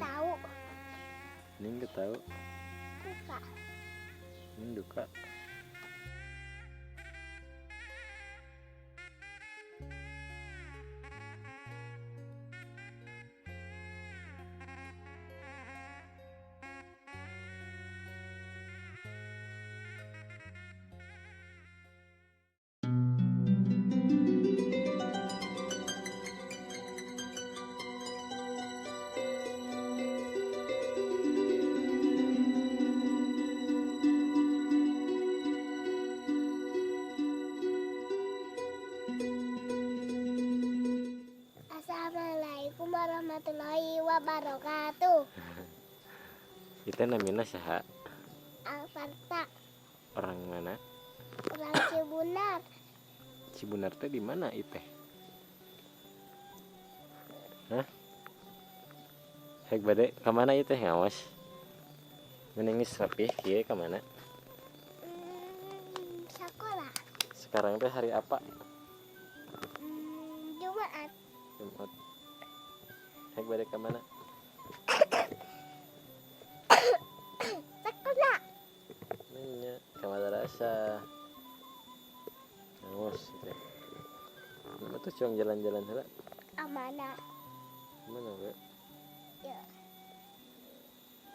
Tahu. Neng nggak tahu. Duka. Neng duka. Assalamualaikum warahmatullahi wabarakatuh. Itu namanya saha? Alfarta. Orang mana? Orang Cibunar. Cibunar teh di mana itu? Hah? Hek bade ka mana ieu teh ngawas? Mending geus rapih kieu ka mana? Sekolah. Sekarang teh hari apa? Jumat. Jumat. Hek bade ka mana? Sekolah. Nanya ke madrasah. Ngawas teh. Mana tuh cuang jalan-jalan heula? Amana. Mana we? Ya.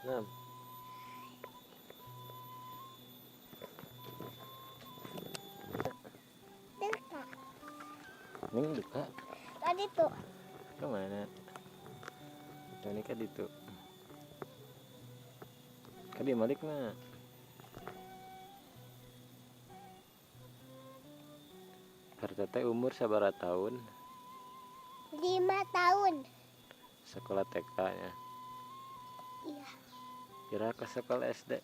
Nah. Duka. Neng duka. Tadi tuh. Kemana? Ini kan itu. Kadi malik mah. Harta teh umur sabaraha tahun? 5 tahun. Sekolah TK nya. Iya. Kira ke sekolah SD?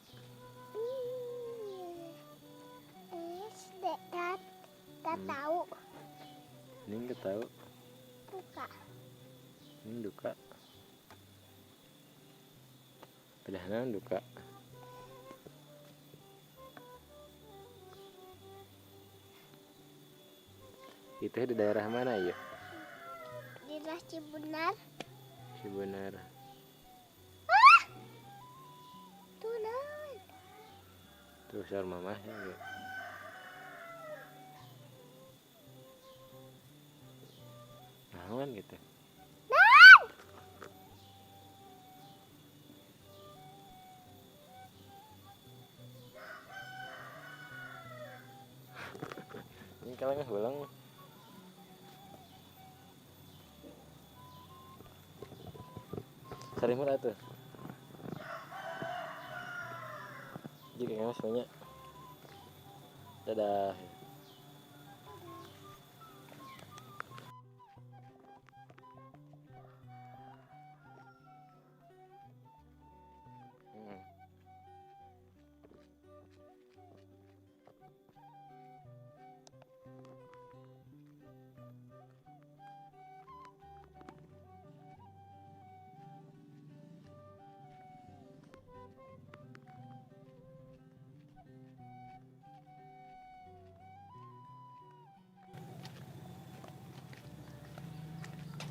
SD tak tahu. Ini nggak tahu. Duka. Ini duka. Pedah duka. Itu di daerah mana ya? Di daerah Cibunar. Cibunar. Ah! Tuh non. Tuh sar mamah ya. Naon gitu. Non. Ini kalau nggak ulang. Sari murah tuh. Jadi kayaknya semuanya. Dadah.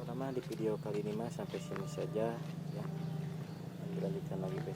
Pertama di video kali ini mah sampai sini saja ya. Dilanjutkan lagi besok.